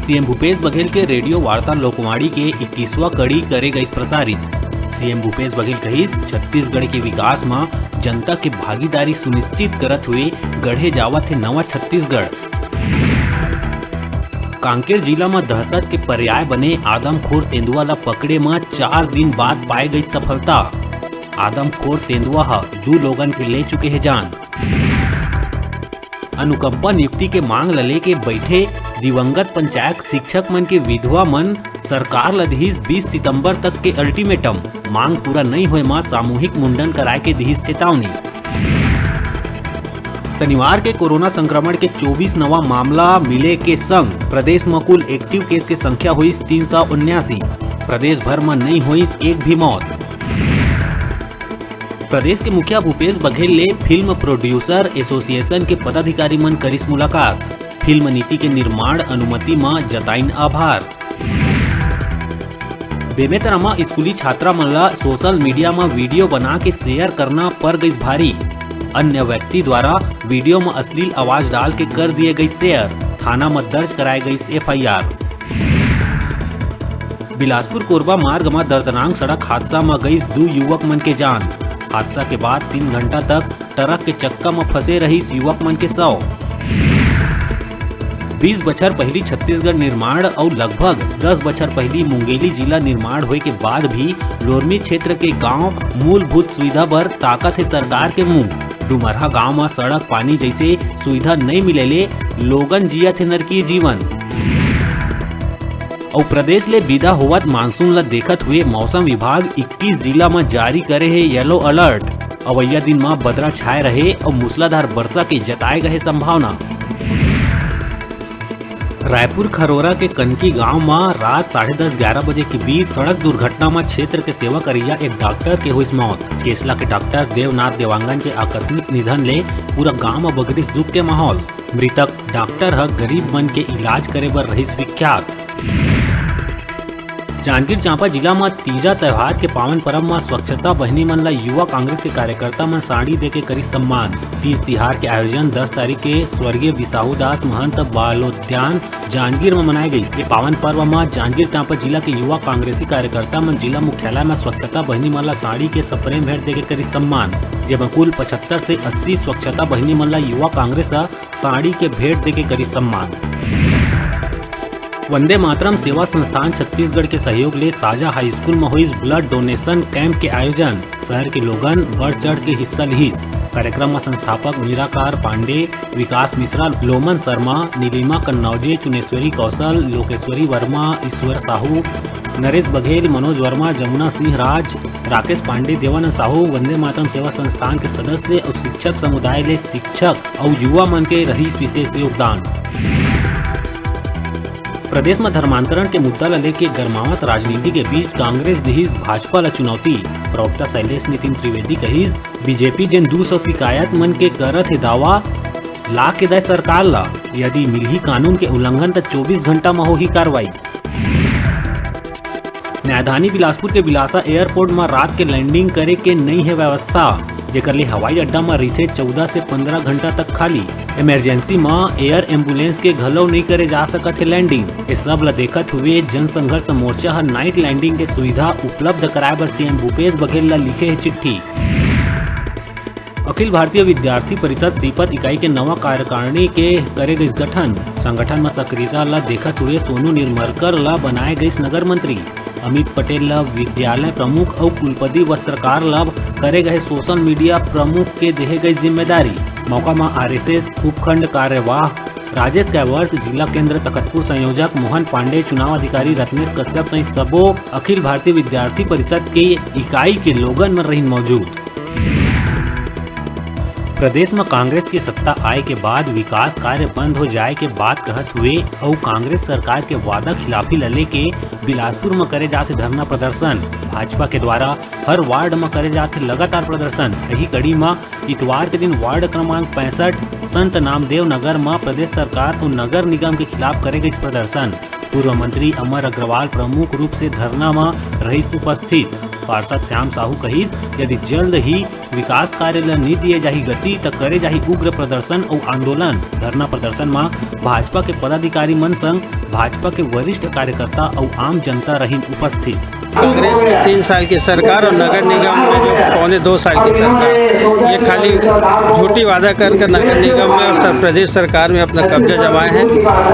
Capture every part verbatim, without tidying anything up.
CM Bhupesh Baghel के radio वार्ता लोकवाणी के इक्कीसवाँ कड़ी करे गइस प्रसारित। सीएम भूपेश बघेल कहिस, छत्तीसगढ़ के विकास म जनता के भागीदारी सुनिश्चित करत हुए गढ़े जावत हे नवा छत्तीसगढ़। कांकेर जिला म दहशत के पर्याय बने आदमखोर तेंदुआ ल पकड़े म चार दिन बाद पाए गई सफलता। आदमखोर तेंदुआ ह दू लोगन के ले चुके हे जान। अनुकंपा नियुक्ति के मांग ल लेके बैठे दिवंगत पंचायत शिक्षक मन के विधवा मन सरकार ल दिहिस बीस सितंबर तक के अल्टीमेटम, मांग पूरा नइ होए म सामूहिक मुंडन कराए के दिहिस चेतावनी। शनिवार के कोरोना संक्रमण के चौबीस नवा मामला मिले के संग प्रदेश म कुल एक्टिव केस के संख्या होइस तीन सौ उन्यासी। प्रदेश भर म नइ होइस एक भी मौत। प्रदेश के मुखिया भूपेश बघेल ले फिल्म प्रोड्यूसर एसोसिएशन के पदाधिकारी मन करिस मुलाकात। फिल्म नीति के निर्माण अनुमति म जताइन आभार। बेमेतरा म स्कूली छात्रा मन ल सोशल मीडिया म वीडियो बना के शेयर करना पर गइस भारी। अन्य व्यक्ति द्वारा वीडियो म अश्लील आवाज डाल के कर दिए गइस शेयर। थाना म दर्ज कराए गइस एफआईआर। बिलासपुर कोरबा मार्ग म दर्दनाक सड़क हादसा म गइस दू युवक मन के जान। हादसा के बाद तीन घंटा तक ट्रक के चक्का म फंसे रहिस युवक मन के शव। बीस बछर पहिली छत्तीसगढ़ निर्माण अउ लगभग दस बछर पहिली मुंगेली जिला निर्माण होए के बाद भी लोरमी क्षेत्र के गांव मूलभूत सुविधा बर ताकत हे सरकार के मुंह। डुमरहा गांव म सड़क पानी जइसे सुविधा नइ मिले ले लोगन जियत हे नरकीय जीवन। अउ प्रदेश ले विदा होवत मानसून ल देखत हुए मौसम विभाग इक्कीस जिला म जारी करे हे येलो अलर्ट। अवइया दिन म बदरा छाए रहे अउ मूसलाधार बरसा के जताए गए संभावना। रायपुर खरोरा के कनकी गांव म रात साढ़े दस ग्यारह बजे के बीच सड़क दुर्घटना म क्षेत्र के सेवा करइया एक डॉक्टर के होइस मौत। केसला के डॉक्टर देवनाथ देवांगन के आकस्मिक निधन ले पूरा गांव म बगरिस दुख के माहौल। मृतक डॉक्टर ह गरीब मन के इलाज करे बर रहिस विख्यात। जांजगीर चांपा जिला म तीजा त्योहार के पावन परब म स्वच्छता बहिनी मन ल युवा कांग्रेस के कार्यकर्ता मन साड़ी देके करिस सम्मान। तीज तिहार के आयोजन दस तारीख के स्वर्गीय बिसाहू दास महंत बालोद्यान जांजगीर म मनाए गइस। ये पावन पर्व म जांजगीर चांपा जिला के युवा कांग्रेसी कार्यकर्ता मन जिला मुख्यालय म स्वच्छता बहिनी मन ल साड़ी के सप्रेम भेंट देके करिस सम्मान, जेमा कुल पचहत्तर से अस्सी स्वच्छता बहिनी मन ल युवा कांग्रेस ह साड़ी के भेंट देके करिस सम्मान। वंदे मातरम सेवा संस्थान छत्तीसगढ़ के सहयोग ले साजा हाई स्कूल म होइस ब्लड डोनेशन कैंप के आयोजन। शहर के लोगन बढ़ चढ़ के हिस्सा लिहिस। कार्यक्रम म संस्थापक निराकार पांडे, विकास मिश्रा, लोमन शर्मा, नीलिमा कन्नौजे, चुनेश्वरी कौशल, लोकेश्वरी वर्मा, ईश्वर साहू, नरेश बघेल, मनोज वर्मा, जमुना सिंह राज, राकेश पांडे, देवानंद साहू, वंदे मातरम सेवा संस्थान के सदस्य अउ शिक्षक समुदाय ले शिक्षक अउ युवा मन के रहिस विशेष योगदान। प्रदेश म धर्मांतरण के मुद्दा ल लेके गरमावत राजनीति के बीच कांग्रेस दिहिस भाजपा ल चुनौती। प्रवक्ता शैलेश नितिन त्रिवेदी कहिस, बीजेपी जेन दू सौ शिकायत मन के करत हे दावा, ला के दय सरकार ल, यदि मिलही कानून के उल्लंघन त चौबीस घंटा म होही कार्रवाई। राजधानी बिलासपुर के बिलासा एयरपोर्ट म रात के लैंडिंग करे के नइ हे व्यवस्था, जेकर ले हवाई अड्डा म रहिथे चौदह से पंद्रह घंटा तक खाली। इमरजेंसी म एयर एम्बुलेंस के घलो नइ करे जा सकत हे लैंडिंग। ए सब ल देखत हुए जनसंघर्ष मोर्चा ह नाइट लैंडिंग के सुविधा उपलब्ध कराए बर सीएम भूपेश बघेल ल लिखे हे चिट्ठी। अखिल भारतीय विद्यार्थी परिषद सीपत इकाई के नवा कार्यकारिणी के करे गइस गठन। संगठन म सक्रियता ल देखत हुए सोनू निर्मलकर ल बनाए गइस नगर मंत्री। अमित पटेल ल विद्यालय प्रमुख अउ कुलपति वस्त्रकार ल करे गए सोशल मीडिया प्रमुख के देहे गई जिम्मेदारी। मौका म आरएसएस उपखंड कार्यवाह राजेश कैवर्त, जिला केंद्र तखतपुर संयोजक मोहन पांडे, चुनाव अधिकारी रत्नेश कश्यप सहित सबो अखिल भारतीय विद्यार्थी परिषद के इकाई के लोगन मन रहिन मौजूद। प्रदेश म कांग्रेस के सत्ता आए के बाद विकास कार्य बंद हो जाए के बात कहत हुए अउ कांग्रेस सरकार के वादा खिलाफी ल लेके बिलासपुर म करे जात हे धरना प्रदर्शन। भाजपा के द्वारा हर वार्ड म करे जात हे लगातार प्रदर्शन। यही कड़ी म इतवार के दिन वार्ड क्रमांक पैंसठ संत नामदेव नगर म प्रदेश सरकार अउ नगर निगम के खिलाफ करे गइस प्रदर्शन। पूर्व मंत्री अमर अग्रवाल प्रमुख रूप से धरना म रहिस उपस्थित। पार्षद श्याम साहू कहिस, यदि जल्द ही विकास कार्य ल नी दिए जाही गति, त करे जाही उग्र प्रदर्शन अउ आंदोलन। धरना प्रदर्शन म भाजपा के पदाधिकारी मन संग भाजपा के वरिष्ठ कार्यकर्ता अउ आम जनता रहिन उपस्थित। कांग्रेस के तीन साल की सरकार और नगर निगम में जो पौने दो साल की सरकार, ये खाली झूठी वादा कर कर नगर निगम में और सर प्रदेश सरकार में अपना कब्जा जमाए हैं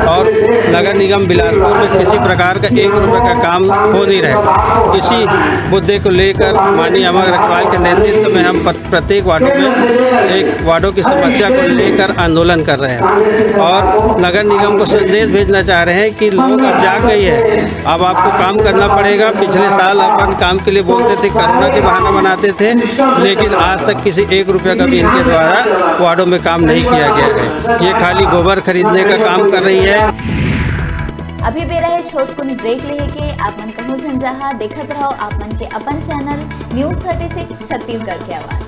और नगर निगम बिलासपुर में किसी प्रकार का एक रुपये का काम हो नहीं रहा है। इसी मुद्दे को लेकर माननीय अमर अग्रवाल के नेतृत्व में हम प्रत्येक वार्डों में एक वार्डों की समस्या को लेकर आंदोलन कर रहे हैं और नगर निगम को संदेश भेजना चाह रहे हैं कि लोग अब जाग गए हैं। अब आपको काम करना पड़ेगा। पिछले साल अपन काम के लिए बोलते थे, कोरोना के बहाना बनाते थे, लेकिन आज तक किसी एक रुपये का भी इनके द्वारा वार्डों में काम नहीं किया गया है। ये खाली गोबर खरीदने का काम कर रही है। अभी बेरा हे छोटकुन ब्रेक लेहे के। आप मन कहूँ झन जाहा, देखत रहो आप मन के अपन channel news thirty six Chhattisgarh के आवाज़।